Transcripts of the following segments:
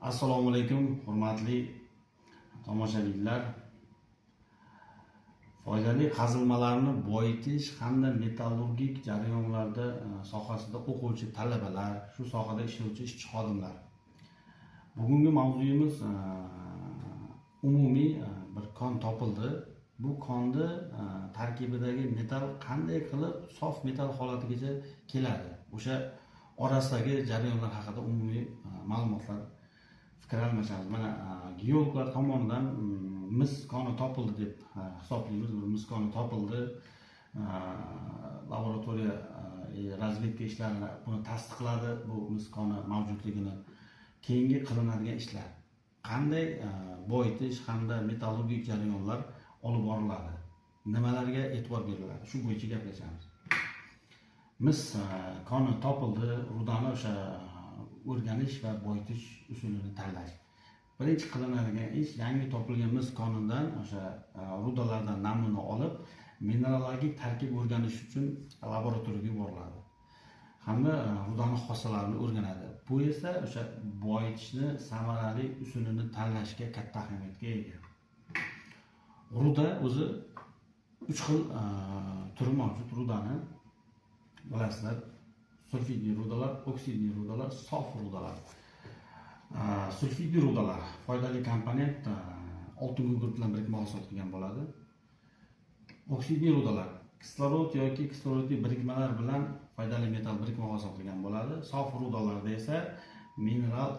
Assalomu alaykum, hurmatli tomoshabinlar. Foydali qazilmalarni boyitish hamda metallurgik jarayonlarda sohasida o'quvchi talabalar, shu sohada ishlovchi ishchi xodimlar. Bugungi mavzuyimiz umumiy bir kon topildi. Bu konni tarkibidagi metal qanday qilib sof metal holatigacha keladi? O'sha orasidagi jarayonlar haqida umumiy ma'lumotlar, fikr almashamiz. Mana geologlar tomonidan mis koni topildi deb hisoblaymiz. Bir mis koni topildi. Laboratoriya razvedka ishlari buni tasdiqladi, bu mis koni mavjudligini. Keyingi qilinadigan ishlar qanday boyitish hamda metallurgik jarayonlar olib boriladi, nimalarga e'tibor beriladi, shu bo'yicha gaplashamiz. Mis koni topildi, rudani o'sha o'rganish va boyitish usulini tanlash. Birinchi qilinadigan ish, yangi topilgan mis konidan o'sha rudalardan namuna olib, mineralogik tarkib o'rganish uchun laboratoriyaga yuboriladi hamda rudani xossalarini o'rganadi. Bu esa o'sha boyitishni samarali usulini tanlashga katta ahamiyatga ega. Ruda o'zi 3 xil turi mavjud. Rudani bilasizlar, sulfidli rudalar, oksidli rudalar, sof rudalar. Sulfidli rudalar foydali komponent oltin gugurt bilan birikma hosil qilgan bo'ladi. Oksidli rudalar kislorod yoki kislorodli birikmalar bilan foydali metal birikma hosil qilgan bo'ladi. Sof rudalarda esa mineral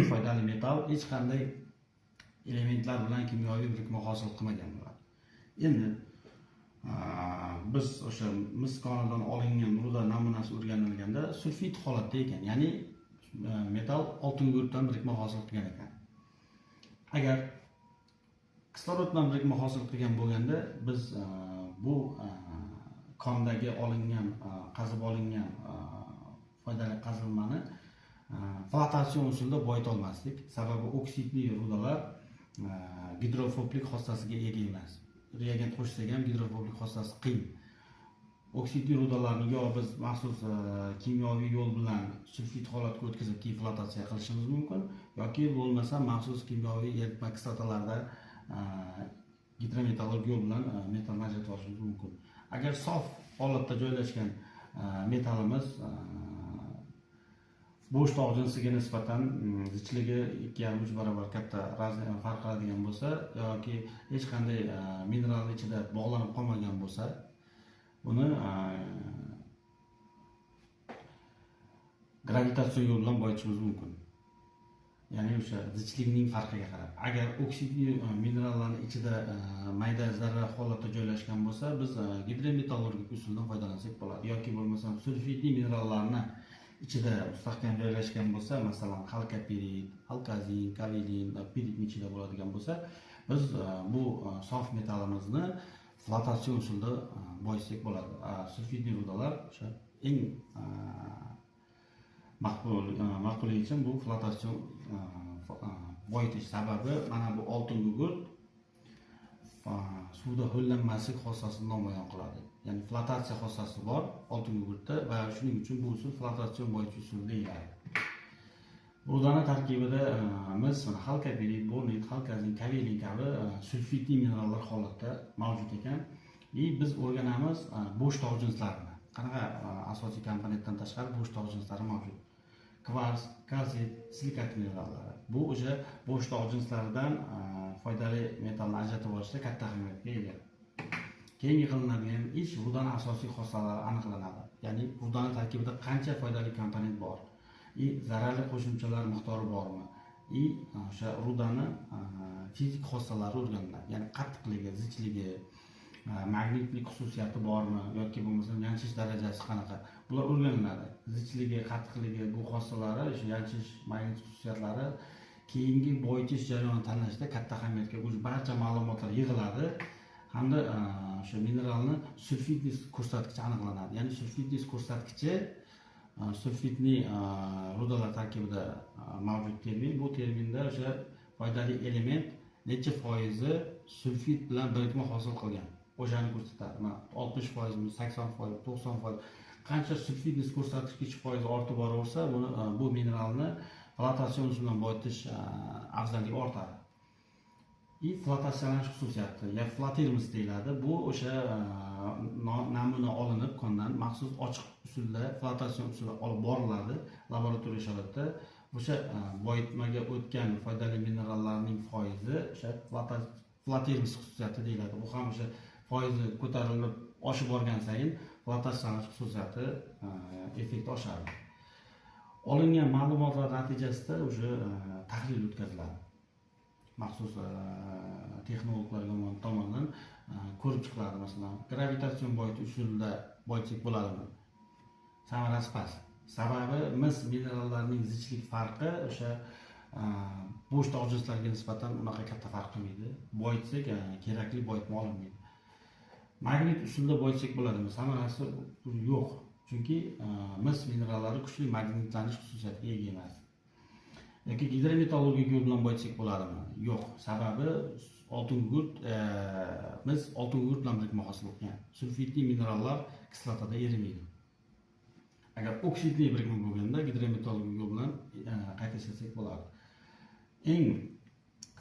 foydali metal hech qanday elementlar bilan kimyoviy birikma hosil qilmagan bo'ladi. Endi biz o'sha mis konidan olingan ruda namunasi o'rganilganda sulfid holatda ekan, ya'ni metal oltin gugurtdan birikma hosil qilgan ekan. Agar kislorod bilan birikma hosil qilgan bo'lganda, biz bu kondagi olingan, qazib olingan foydali qazilmani flotatsion usulda boyita olmasdik. Sababi oksidli rudalar gidrofoblik xossasiga ega emas. Reagent qo'shsak ham gidrofoblik xossasi qiyin. Oksidli rudalarni yo biz maxsus kimyoviy yo'l bilan sulfid holatga o'tkazib keyin flotatsiya qilishimiz mumkin, yoki bo'lmasa maxsus kimyoviy eritma kislotalarda gidrometallurg yo'l bilan metalni ajratib olishimiz mumkin. Agar sof holatda joylashgan metallimiz bo'sh tog' jinsiga nisbatan zichligi 2,5-3 barobar katta farq qiladigan bo'lsa yoki hech qanday mineral ichida bog'lanib qolmagan bo'lsa, buni gravitatsion yo'l bilan boyitishimiz mumkin. Ya'ni o'sha zichlikning farqiga qarab. Agar oksidli minerallarning ichida mayda zarra holatda joylashgan bo'lsa, biz gidrometallurgik usuldan foydalansak bo'ladi. Yoki bo'lmasam sulfidli minerallarni ichida mustahkam joylashgan bo'lsa, masalan, xalkopirit, xalkazin, kavelin, piritning ichida bo'ladigan bo'lsa, biz bu sof metallimizni flotatsion usulda boyitsak bo'ladi. Sulfidli rudalar o'sha eng maqbul yechim bu flotatsion boyitish. Sababi mana bu oltin gugurt suvda ho'llanmaslik xossasini namoyon qiladi. Ya'ni flotatsiya xossasi bor oltin gugurtda va shuning uchun bu usul flotatsion boyitish usuli deyiladi. Rudani tarkibida mis, xalkopirit, bornit, xalkazin, kavelin kabi sulfidli minerallar holatda mavjud ekan. Biz o'rganamiz bo'sh tog' jinslarini. Qanaqa asosiy komponentdan tashqari bo'sh tog' jinslari mavjud? Kvars, kalsit, silikat minerallari. Bu o'sha bo'sh tog' jinslaridan foydali metalni ajratib olishda katta ahamiyatga ega. Keyingi qilinadigan ish, rudani asosiy xossalari aniqlanadi. Ya'ni rudani tarkibida qancha foydali komponent bor, zararli qo'shimchalar miqdori bormi, o'sha rudani fizik xossalari o'rganiladi. Ya'ni qattiqligi, zichligi, magnitlik xususiyati bormi yoki bo'lmasam yanchish darajasi qanaqa, bular o'rganiladi. Zichligi, qattiqligi, bu xossalari, o'sha yanchish, magnit xususiyatlari keyingi boyitish jarayonini tanlashda katta ahamiyatga ega. Barcha ma'lumotlar yig'iladi hamda o'sha mineralni sulfidli ko'rsatkichi aniqlanadi. Ya'ni sulfidli ko'rsatkichi sulfidli rudalar tarkibida mavjud termin. Bu terminda o'sha foydali element necha foizi sulfid bilan birikma hosil qilgan, o'shani ko'rsatadi. Mana 60%, 80%, 90%, qancha sulfidli ko'rsatkich foizi ortib boraversa, buni bu mineralni Flotatsion usul bilan boyitish afzalligi ortadi. И flotatsiyalanish xususiyati, ya flotirmiz deyiladi. Bu o'sha namuna olinib kondan maxsus ochiq usulda flotatsion usuli olib boriladi laboratoriya sharoitida. O'sha boyitmaga o'tgan foydali minerallarning foizi o'sha flotirmiz xususiyati deyiladi. Bu ham o'sha foizi ko'tarilib oshib borgan sayin flotatsiyalanish xususiyati effekti oshadi. Olingan ma'lumotlar natijasida o'sha tahlil o'tkaziladi. Maxsus texnologlar tomonidan ko'rib chiqiladi. Masalan, gravitatsion boyitish usulida boyitsak bo'ladimi? Samarasi past. Sababi mis minerallarining zichlik farqi o'sha bo'sh tog' jinslariga nisbatan unaqa katta farq qilmaydi. Boyitsak kerakli boyitma olinmaydi. Magnit usulida boyitsak bo'ladimi? Samarasi yo'q. Chunki mis minerallari kuchli magnitlanish xususiyatiga ega emas. Yoki gidrometallurgik yo'l bilan boyitsak bo'ladimi? Yo'q. Sababi oltin gugurt, mis oltin gugurt bilan birikma hosil qilgan. Sulfidli minerallar kislotada erimaydi. Agar oksidli birikma bo'lganda gidrometallurgik yo'l bilan qayta ishlasak bo'lardi. Eng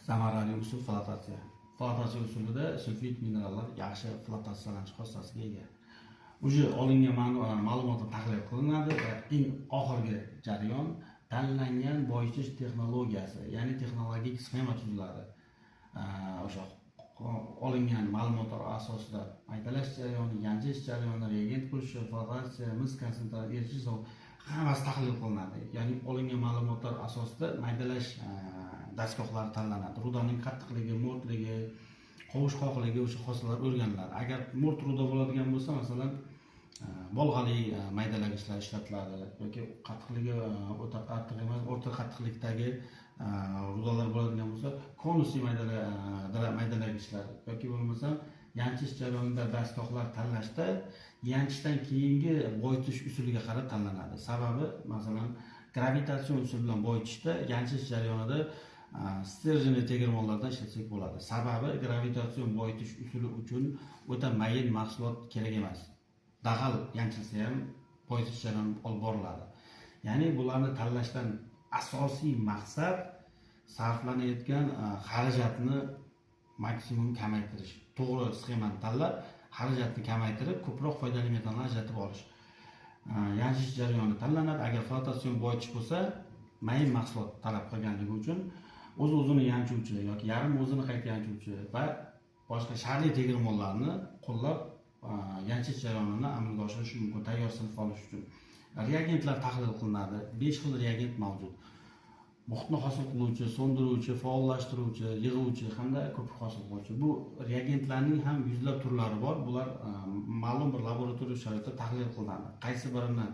samarali usul flotatsiya. Flotatsiya usulida sulfid minerallar yaxshi flotatsiyalanish xossasiga ega. Уже olingan ma'lumotlar tahlil qilinadi va eng oxirgi jarayon tanlangan boyitish texnologiyasi, ya'ni texnologik sxema tuziladi. O'sha olingan ma'lumotlar asosida maydalash jarayoni, yanchish jarayoni, reagent qo'shish, flotatsiya, mis konsentrat, eritish hammasi tahlil qilinadi. Ya'ni olingan ma'lumotlar asosida maydalash dastgohlari tanlanadi. Rudaning qattiqligi, mo'rtligi, qovushqoqligi o'sha xossalar o'rganiladi. Agar mo'rt ruda bo'ladigan bo'lsa, masalan, bolg'ali maydalagichlar ishlatiladi yoki qattiqligi o'ta qattiq emas, o'rta qattiqlikdagi rudalar bo'ladigan bo'lsa, konusli maydalagichlar yoki bo'lmasa yanchish jarayonida dastgohlar tanlashda yanchishdan keyingi boyitish usuliga qarab tanlanadi. Sababi, masalan, gravitatsion usul bilan boyitishda yanchish jarayonida sterjenli tegirmonlardan ishlatsak bo'ladi. Sababi gravitatsion boyitish usuli uchun o'ta mayin mahsulot kerak emas. Dag'al yanchilsa ham boyitish jarayoni olib boriladi. Ya'ni bularni tanlashdan asosiy maqsad sarflanayotgan xarajatni maksimum kamaytirish. To'g'ri sxemani tanlab, xarajatni kamaytirib, ko'proq foydali metallarni ajratib olish. Yanchish jarayoni tanlanadi. Agar flotatsion boyitish bo'lsa, mayin mahsulot talab qilganligi uchun o'z-o'zini yanchuvchi yoki yarim o'zini qayta yanchuvchi va boshqa sharli tegirmonlarni qo'llab yanchish jarayonini amalga oshirish mumkin, tayyor sinf olish uchun. Reagentlar tahlil qilinadi. 5 xil reagent mavjud. Muhitni hosil qiluvchi, so'ndiruvchi, faollashtiruvchi, yig'uvchi hamda ko'pik hosil qiluvchi. Bu reagentlarning ham yuzlab turlari bor. Bular ma'lum bir laboratoriya sharoitida tahlil qilinadi. Qaysi birini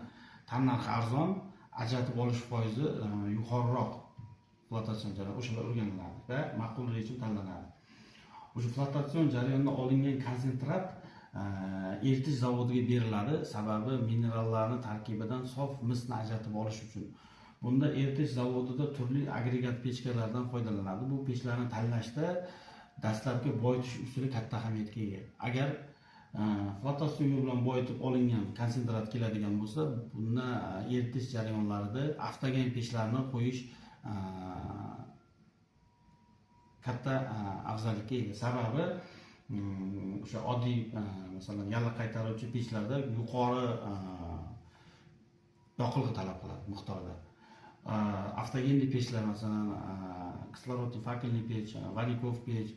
tannarxi arzon, ajratib olish foizi yuqoriroq flotatsion jarayon o'shalar o'rganiladi va ma'qul rejim tanlanadi. O'sha flotatsion jarayonda olingan konsentrat eritish zavodiga beriladi. Sababi minerallarni tarkibidan sof misni ajratib olish uchun. Bunda eritish zavodida turli agregat pechkalardan foydalanadi. Bu pechlarni tanlashda dastlabki boyitish usuli katta ahamiyatga ega. Agar flotatsion yo'l bilan boyitib olingan konsentrat keladigan bo'lsa, bunda eritish jarayonlarida avtogen pechlarni qo'yish katta afzallikka ega. Sababi o'sha oddiy masalan yalliq qaytaruvchi pechlarda yuqori yoqilg'i talab qiladi miqdorida. Avtogenli pechlar, masalan, kislorodli fakelli pech, Vanikov pech,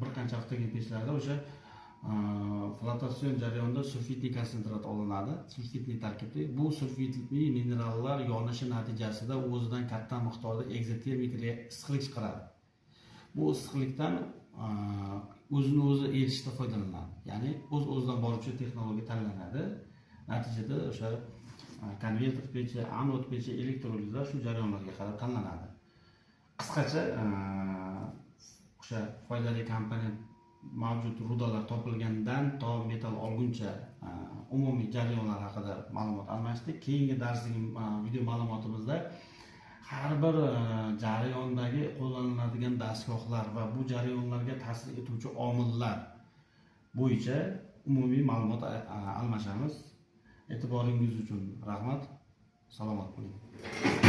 bir qancha avtogen pechlarda o'sha flotatsion jarayonda sulfidli konsentrat olinadi, sulfidli tarkibli. Bu sulfidli minerallar yonishi natijasida o'zidan katta miqdorda ekzotermik issiqlik chiqaradi. Bu issiqlikdan o'zini o'zi eritishda foydalaniladi. Ya'ni o'z-o'zidan boruvchi texnologiya tanlanadi. Natijada o'sha konverter pechi, anod pechi, elektrolizlar shu jarayonlarga qarab tanlanadi. Qisqacha o'sha foydali komponent mavjud rudalar topilgandan to metal olguncha umumiy jarayonlar haqida ma'lumot almashdik. Keyingi darslik video ma'lumotimizda har bir jarayondagi qo'llaniladigan dastgohlar va bu jarayonlarga ta'sir etuvchi omillar bo'yicha umumiy ma'lumot almashamiz. E'tiboringiz uchun rahmat. Salomat bo'ling.